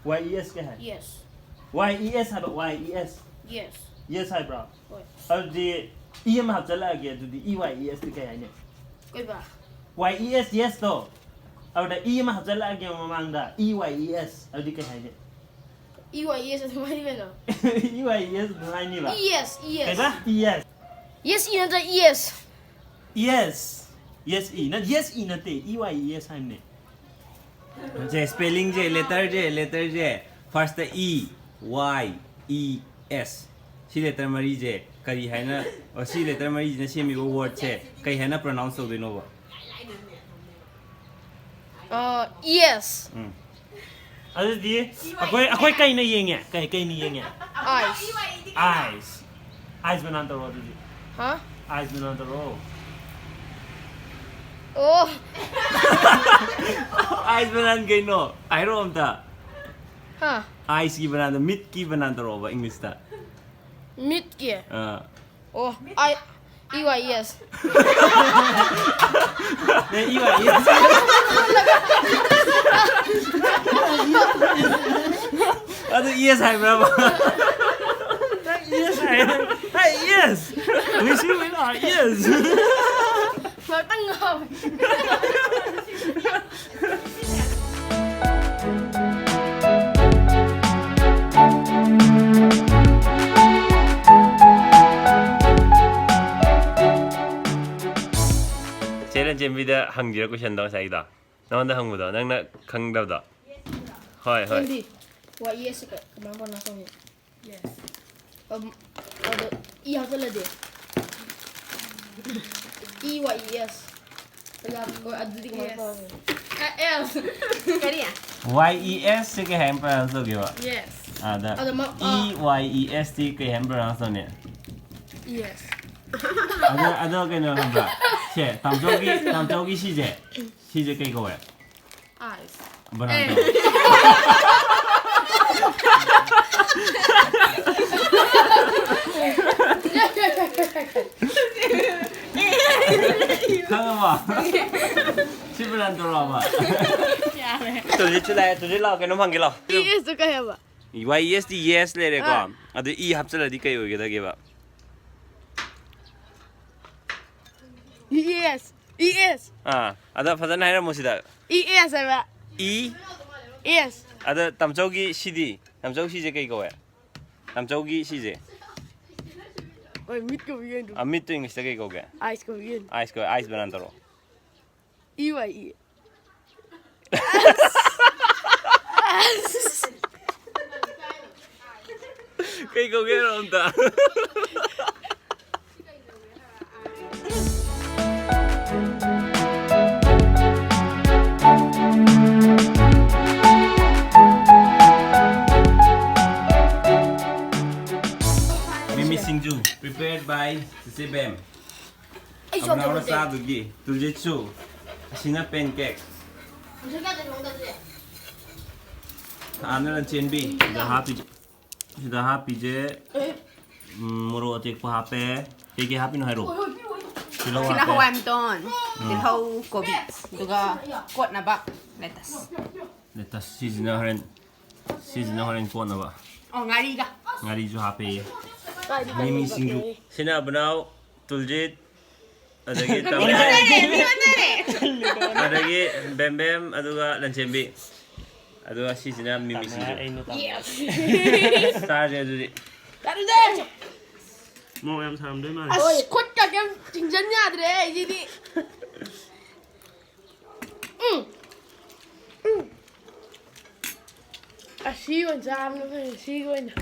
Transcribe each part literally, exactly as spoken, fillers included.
Y E S ꯀꯩ ꯍꯥꯏ? Yes. Y E S ꯍꯥꯏꯕ, Y E S. Yes. Yes ꯍꯥꯏꯕ꯭ꯔꯣ? ꯍꯣꯏ. ꯑꯗꯨꯗꯤ E ꯑꯃ ꯍꯥꯞꯆꯜꯂꯛꯑꯒꯦ, ꯑꯗꯨꯗꯤ E Y E S T ꯀꯩ ꯍꯥꯏꯅꯤ? ꯀꯩꯕ? Y E S, yes ꯇꯣ꯫ ꯑꯗꯨꯗ E ꯑꯃ ꯍꯥꯞꯆꯜꯂꯛꯑꯒꯦ ꯃꯃꯥꯡꯗ, E Y E S꯫ ꯑꯗꯨꯗꯤ ꯀꯩ ꯍꯥꯏꯅꯤ? E Y E S ꯑꯗꯨꯃꯥꯏꯅ ꯀꯩꯅꯣ? E Y E S ꯑꯗꯨꯝ ꯍꯥꯏꯅꯤꯕ? E S, E S. ꯀꯩꯕ? E S. Yes, E ꯅꯠꯇ꯭ꯔ E S? Yes. Yes, E꯫ ꯅꯠ-, yes, E ꯅꯠꯇꯦ꯫ E Y E S ꯍꯥꯏꯕꯅꯦ꯫ ꯁꯦ, spelling ꯁꯦ, letter ꯁꯦ, letter ꯁꯦ꯫ First E, Y, E, S꯫ ꯁꯤ letter ꯃꯔꯤꯁꯦ ꯀꯔꯤ ꯍꯥꯏꯅ, ꯑꯣ, ꯁꯤ letter ꯃꯔꯤꯁꯤꯅ ꯁꯦꯝꯃꯤꯕ word ꯁꯦ ꯀꯩ ꯍꯥꯏꯅ pronounce ꯇꯧꯗꯣꯏꯅꯣꯕ? Uh, E S. ꯎꯝ꯫ ꯑꯗꯨꯗꯤ ꯑꯩꯈꯣꯏ, ꯑꯩꯈꯣꯏ ꯀꯩꯅ ꯌꯦꯡꯉꯦ? ꯀꯩ, ꯀꯩꯅ ꯌꯦꯡꯉꯦ? Eyes. Eyes꯫ Eyes ꯕꯅꯥꯟ ꯇꯧꯔꯣ ꯑꯗꯨꯗꯤ꯫ Huh? Eyes ꯕꯅꯥꯟ ꯇꯧꯔꯣ꯫ Oh. Eyes ꯕꯅꯥꯟ ꯀꯩꯅꯣ? ꯍꯥꯏꯔꯛꯑꯣ ꯑꯝꯇ꯫ Huh? Eyes ꯀꯤ ꯕꯅꯥꯟꯗꯣ, ꯃꯤꯠꯀꯤ ꯕꯅꯥꯟ ꯇꯧꯔꯛꯑꯣꯕ English ꯇ꯫ ꯃꯤꯠꯀꯤ? ꯑꯥ꯫ Oh, I, E Y E S. ꯅꯪ E Y E S꯫ ꯑꯗꯨ E S ꯍꯥꯏꯕ꯭ꯔꯕ? ꯅꯪ E S high. Hey, yes! We see with our ears! ꯉꯥꯛꯇꯪ ꯉꯥꯎ꯫ ꯆꯦ ꯂꯟꯆꯦꯟꯕꯤꯗ ꯍꯪꯁꯤꯔ question ꯗꯣ ꯉꯁꯥꯏꯒꯤꯗꯣ? ꯅꯉꯣꯟꯗ ꯍꯪꯕꯗꯣ, ꯅꯪꯅ ꯈꯪꯗꯕꯗꯣ? ꯍꯣꯏ, ꯍꯣꯏ꯫ ꯈꯪꯗꯦ꯫ Y E S ꯀ-, ꯀꯃꯥꯏꯅ pronounce ꯇꯧꯅꯤ? Yes. Um, ꯑꯗꯣ E ꯍꯥꯞꯆꯜꯂꯗꯤ? E Y E S꯫ ꯌꯥꯝ-, ꯍꯣꯏ, ꯑꯗꯨꯗꯤ ꯀꯃꯥꯏꯅ Yes. ꯇꯧꯔꯅꯤ? ꯑ, S꯫ ꯀꯔꯤ? Y E S ꯁꯦ ꯀꯩ ꯍꯥꯏꯅ pronounce ꯇꯧꯒꯦꯕ? Yes. ꯑꯗ ꯑꯗꯣ ꯃ-, E Y E S T ꯀꯩ ꯍꯥꯏꯅ pronounce ꯇꯧꯅꯤ? Yes. ꯑꯗꯣ, ꯑꯗꯣ ꯀꯩꯅꯣ ꯈꯪꯕ꯭ꯔꯥ? ꯁꯦ, ꯇꯥꯝꯆꯧꯒꯤ, ꯇꯥꯝꯆꯧꯒꯤ ꯁꯤꯁꯦ, ꯁꯤꯁꯦ ꯀꯩ ꯀꯧꯋꯦ? Eyes. ꯕꯅꯥꯟ ꯑꯦ꯫ ꯇꯧ꯫ ꯈꯪꯉꯕꯣ? ꯁꯤ ꯕꯅꯥꯟ ꯇꯧꯔꯛꯑꯕ? ꯇꯨꯂꯤꯠꯁꯨ ꯂꯥꯛꯑꯦ, ꯇꯨꯂꯤꯠ ꯂꯥꯛꯑꯣ, ꯀꯩꯅꯣꯝ ꯍꯪꯒꯦ ꯂꯥꯛꯑꯣ꯫ ꯏ ꯑꯦꯁꯇꯨ ꯀꯩ ꯍꯥꯏꯕ? ꯋꯥꯏ ꯏ ꯑꯦꯁ ꯇꯤ ꯌꯦꯁ ꯂꯩꯔꯦꯀꯣ꯫ ꯑꯥ꯫ ꯑꯗꯨ ꯏ ꯍꯥꯞꯆꯜꯂꯗꯤ ꯀꯩ ꯑꯣꯏꯒꯗꯒꯦꯕ? E S. E S. ꯑꯥ, ꯑꯗ ꯐꯖꯅ ꯍꯥꯏꯔꯝꯃꯣ ꯁꯤꯗ꯫ ꯏ ꯑꯦꯁ ꯍꯥꯏꯕ꯫ ꯏ? ꯑꯦꯁ꯫ ꯑꯗ ꯇꯥꯃꯣꯆꯧꯒꯤ ꯁꯤꯗꯤ? ꯇꯥꯃꯣꯆꯧ ꯁꯤꯁꯦ ꯀꯩ ꯀꯧꯋꯦ? ꯇꯥꯃꯣꯆꯧꯒꯤ ꯁꯤꯁꯦ? ꯍꯣꯏ, ꯃꯤꯠ ꯀꯧꯏ ꯀꯩꯅꯣ꯫ ꯑ, ꯃꯤꯠꯇꯨ ꯏꯪꯂꯤꯁꯇ ꯀꯩ ꯀꯧꯒꯦ? ꯑꯥꯏꯁ ꯀꯧꯏ ꯀꯩꯅꯣ꯫ ꯑꯥꯏꯁ ꯀꯧꯋꯦ, ꯑꯥꯏꯁ ꯕꯅꯥꯟ ꯇꯧꯔꯣ꯫ ꯏ ꯋꯥꯏ ꯏ꯫ ꯀꯩ ꯀꯧꯒꯦ ꯍꯥꯏꯔꯣ ꯑꯝꯇ? ꯃꯤꯃꯤ ꯁꯤꯡꯖꯨ, prepared by ꯆꯤꯆꯦ ꯕꯦꯝ꯫ ꯑꯩ ꯁꯣꯝꯗ ꯑꯕꯨꯅꯥꯎꯅ ꯎꯗꯦ꯫ ꯆꯥꯗꯨꯒꯤ ꯇꯨꯜꯖꯤꯠꯁꯨ꯫ ꯑꯁꯤꯅ pancake꯫ ꯍꯧꯖꯤꯛ ꯀꯥꯏꯗ ꯂꯣꯡꯗꯕꯁꯦ? ꯑꯥꯅ ꯂꯟꯆꯦꯟꯕꯤ꯫ ꯁꯤꯗ ꯍꯥꯞꯄꯤ-, ꯁꯤꯗ ꯍꯥꯞꯄꯤꯁꯦ, ꯑꯦ꯫ ꯎꯝ, ꯃꯣꯔꯣꯛ ꯑꯇꯦꯛꯄ ꯍꯥꯞꯄꯦ꯫ ꯀꯩꯀꯩ ꯍꯥꯞꯄꯤꯅꯣ ꯍꯥꯏꯔꯣ? ꯍꯣꯏ, ꯍꯣꯏ, ꯄꯤꯔꯛꯑꯣ, ꯄꯤꯔꯛꯑꯣ꯫ ꯇꯤꯜꯍꯧ ꯁꯤꯅ ꯍꯥꯞꯄꯦ꯫ ꯍꯋꯥꯏ ꯃꯇꯣꯟ, ꯎꯝ꯫ ꯇꯤꯜꯍꯧ, ꯀꯣꯕꯤ, ꯑꯗꯨꯒ ꯀꯣꯠꯅꯕ lettuce꯫ Lettuce, ꯁꯤꯁꯤꯅ ꯍꯣꯔꯦꯟ, ꯁꯤꯁꯤꯅ ꯍꯣꯔꯦꯟ ꯀꯣꯠꯅꯕ꯫ ꯑꯣ, ꯉꯥꯔꯤꯒ꯫ ꯉꯥꯔꯤꯁꯨ ꯍꯥꯞꯄꯦꯌꯦ꯫ ꯀꯥꯏꯗꯤ ꯃꯤꯃꯤ ꯀꯥꯏꯗꯤ ꯁꯤꯡꯖꯨ꯫ ꯀꯥꯏꯗꯤ꯫ ꯁꯤꯅ ꯑꯕꯨꯅꯥꯎ, ꯇꯨꯜꯖꯤꯠ, ꯑꯗꯒꯤ ꯃꯤ ꯇꯥꯃꯣ-, ꯑꯣꯟꯅꯔꯦ, ꯃꯤ ꯑꯣꯟꯅꯔꯦ꯫ ꯑꯗꯒꯤ ꯕꯦꯝꯕꯦꯝ, ꯑꯗꯨꯒ ꯂꯟꯆꯦꯟꯕꯤ꯫ ꯑꯗꯨꯒ ꯁꯤꯁꯤꯅ ꯃꯤꯃꯤ ꯁꯤꯡꯖꯨ꯫ ꯑꯩ ꯅꯨꯄꯥ꯫ Yes꯫ ꯆꯥꯔꯁꯦ ꯑꯗꯨꯗꯤ꯫ ꯆꯥꯔꯁꯦ꯫ ꯃꯣꯔꯣꯛ ꯌꯥꯝ ꯁꯥꯔꯝꯗꯣꯏ ꯃꯥꯜꯂꯦ꯫ ꯑꯁ, ꯈꯨꯠꯀ ꯀꯩꯝ ꯊꯤꯡꯖꯟ ꯌꯥꯗ꯭ꯔꯦ ꯑꯩꯁꯤꯗꯤ꯫ ꯎꯝ꯫ ꯎꯝ꯫ ꯑꯁꯤ ꯑꯣꯏꯅ ꯆꯥꯕꯅ ꯐꯩ, ꯁꯤꯒꯤ ꯑꯣꯏꯅ꯫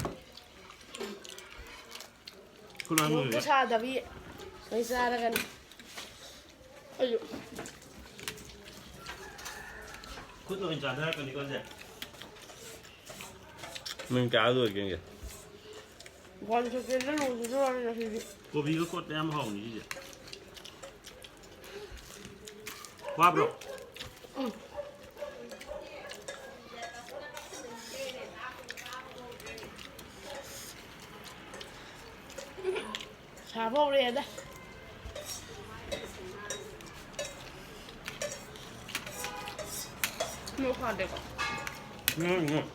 ꯈꯨꯠ ꯍꯥꯝꯃꯨꯔꯦ꯫ ꯃꯣꯔꯣꯛꯇꯣ ꯁꯥꯗꯕꯤ ꯑꯣꯏ ꯆꯥꯔꯒꯅ꯫ ꯑꯩꯁꯨ꯫ ꯈꯨꯠꯅ ꯑꯣꯏꯅ ꯆꯥꯊꯔꯛꯀꯅꯤꯀꯣ, ꯁꯦ꯫ ꯅꯪ ꯀꯌꯥ ꯂꯣꯏꯒꯦ? One second ꯂꯣꯏꯒꯗꯧꯔꯕꯅꯤ ꯉꯁꯤꯗꯤ꯫ ꯀꯣꯕꯤꯒ ꯀꯣꯠꯄ ꯌꯥꯝ ꯍꯥꯎꯅꯤ ꯁꯤꯁꯦ꯫ ꯋꯥꯕ꯭ꯔꯣ? ꯎꯝ꯫ ꯁꯥꯕ ꯍꯧꯔꯛꯑꯦꯗ꯫ ꯐꯥꯗꯦꯀꯣ? ꯎꯝ, ꯎꯝ꯫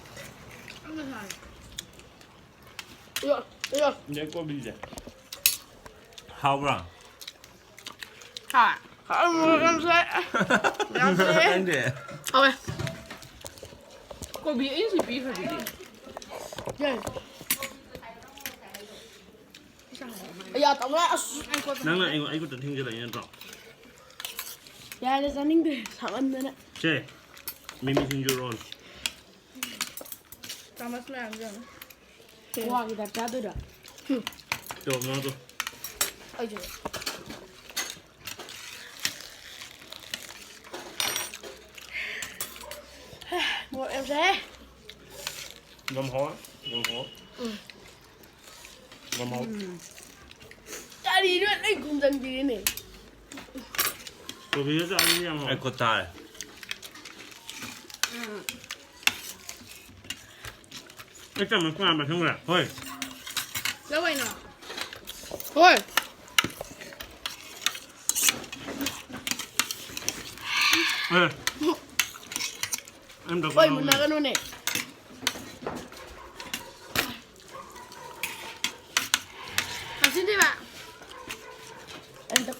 ꯌꯥ, ꯌꯥ꯫ ꯅꯦ ꯀꯣꯕꯤꯁꯦ꯫ ꯍꯥꯎꯕ꯭ꯔꯥ? ꯍꯥ꯫ ꯍꯥꯎꯕ꯭ꯔꯥ? ꯌꯥꯝ ꯁꯥꯏ꯫ ꯌꯥꯝ ꯁꯥꯏ꯫ ꯈꯪꯗꯦ꯫ ꯍꯥꯎꯋꯦ꯫ ꯀꯣꯕꯤ ꯑꯩꯅ ꯁꯤ ꯄꯤꯈ꯭ꯔꯗꯨꯗꯤ꯫ ꯌꯥꯏ꯫ ꯌꯥ ꯇꯧꯔꯦ, ꯑꯁ꯫ ꯅꯪꯅ ꯑꯩꯉꯣꯟ-, ꯑꯩ ꯈꯨꯠꯇ ꯊꯤꯡꯖꯤꯜꯂꯛꯏ ꯅꯠꯇ꯭ꯔꯣ? ꯌꯥꯔꯦ, ꯆꯥꯅꯤꯡꯗꯦ, ꯁꯥꯃꯟꯗꯅ꯫ ꯁꯦ, ꯃꯤꯃꯤ ꯁꯤꯡꯖꯨ roll꯫ ꯆꯥꯃꯁ ꯃꯌꯥꯝꯁꯦ ꯌꯦꯡꯉꯣ꯫ ꯀ꯭ꯋꯥꯒꯤ ꯇꯥꯏꯞ ꯆꯥꯗꯣꯏꯔꯣ? ꯇꯣ, ꯉꯥꯗꯣ꯫ ꯑꯩꯁꯨ꯫ ꯃꯣꯔꯣꯛ ꯌꯥꯝ ꯁꯥꯏꯍꯦ꯫ ꯌꯥꯝ ꯍꯥꯎꯋꯦ, ꯌꯥꯝ ꯍꯥꯎꯋꯦ꯫ ꯎꯝ꯫ ꯌꯥꯝ ꯍꯥꯎꯋꯦ꯫ ꯎꯝ꯫ ꯀꯔꯤꯅꯣ ꯂꯣꯏ ꯈꯨꯝꯖꯤꯟꯕꯤꯔꯦꯅꯦ꯫ ꯀꯣꯕꯤꯗ ꯆꯥꯔꯗꯤ ꯌꯥꯝ ꯍꯥꯎꯋꯦ꯫ ꯑꯩ ꯈꯨꯠ ꯊꯥꯔꯦ꯫ ꯎꯝ꯫ ꯑꯩ ꯆꯥꯃꯁ ꯃꯌꯥꯝ ꯄꯥꯏꯁꯟꯈ꯭ꯔꯦ꯫ ꯍꯣꯏ꯫ ꯂꯧ ꯀꯩꯅꯣ꯫ ꯍꯣꯏ꯫ ꯑꯦ꯫ ꯑꯝꯇ ꯍꯣꯏ, ꯀꯣꯠꯂꯝꯃꯦ꯫ ꯃꯨꯟꯅꯒꯅꯨꯅꯦ꯫ ꯍꯥꯞꯆꯤꯟꯗꯣꯏꯕ꯫ ꯑꯝꯇ꯫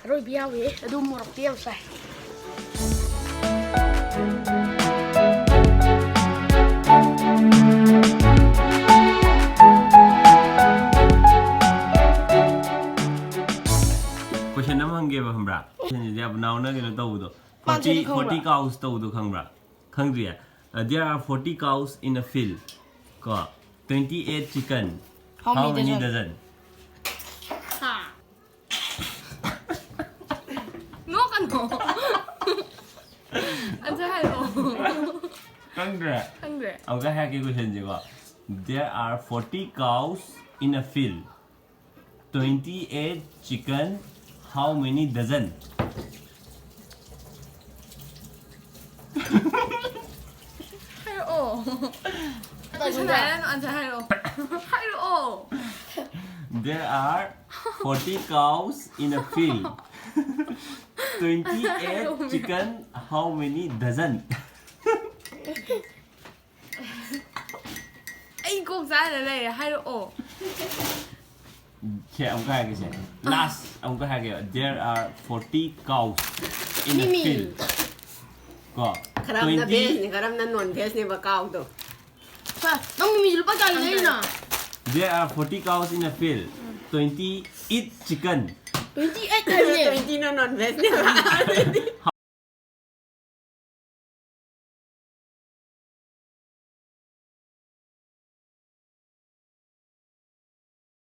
ꯑꯔꯣꯏꯕ ꯌꯥꯎꯋꯦ꯫ ꯑꯗꯨ ꯃꯣꯔꯣꯛꯇꯤ ꯌꯥꯝ ꯆꯥꯏ꯫ Question ꯑꯃ ꯍꯪꯒꯦꯕ, ꯈꯪꯕ꯭ꯔꯥ? Questionꯁꯤꯗꯤ ꯌꯥꯝ ꯅꯥꯎꯅ ꯀꯩꯅꯣ ꯇꯧꯕꯗꯣ꯫ ꯃꯥꯁꯦ forty, ꯈꯪꯕ꯭ꯔꯥ? Forty cows ꯇꯧꯕꯗꯣ ꯈꯪꯕ꯭ꯔꯥ? ꯈꯪꯗ꯭ꯔꯤꯌꯦ? Uh, there are forty cows in a field. ꯀꯣ, twenty-eight chicken. How many dozen? ꯍꯥ? ꯅꯣꯛꯀꯅꯣ꯫ Answer ꯍꯥꯏꯔꯛꯑꯣ꯫ ꯈꯪꯗ꯭ꯔꯦ? ꯈꯪꯗ꯭ꯔꯦ꯫ ꯑꯃꯨꯛꯀ ꯍꯥꯏꯔꯛꯀꯦ questionꯁꯦꯀꯣ꯫ There are forty cows in a field. Twenty-eight chicken, how many dozen? ꯍꯥꯏꯔꯛꯑꯣ꯫ Question ꯍꯥꯏꯔꯛꯑꯅꯨ, answer ꯍꯥꯏꯔꯛꯑꯣ꯫ ꯍꯥꯏꯔꯛꯑꯣ꯫ There are forty cows in a field. Twenty-eight chicken, how many dozen? ꯑꯩ ꯀꯣꯛ ꯆꯥꯗ ꯂꯩꯔꯦ, ꯍꯥꯏꯔꯛꯑꯣ꯫ ꯁꯦ, ꯑꯃꯨꯛꯀ ꯍꯥꯏꯔꯒꯦꯁꯦ, last ꯑꯃꯨꯛꯀ ꯍꯥꯏꯔꯒꯦ. There are forty cows in a ꯃꯤꯃꯤ꯫ Field. ꯀꯣ, ꯈꯔ ꯑꯃꯅ twenty, ꯚꯦꯖꯅꯦ, ꯈꯔ ꯑꯃꯅ ꯅꯣꯟ ꯚꯦꯖꯅꯦꯕ ꯀꯥꯎꯗꯣ꯫ ꯁꯥ, ꯅꯪ ꯃꯤꯃꯤꯁꯦ ꯂꯨꯄꯥ ꯀꯌꯥꯒꯤ ꯂꯩꯔꯤꯅꯣ? There are forty cows in a field. Twenty eat chicken. Twenty eight ꯍꯥꯏꯕꯅꯦ꯫ Twenty ꯅ ꯅꯣꯟ ꯚꯦꯖꯅꯦꯕ꯫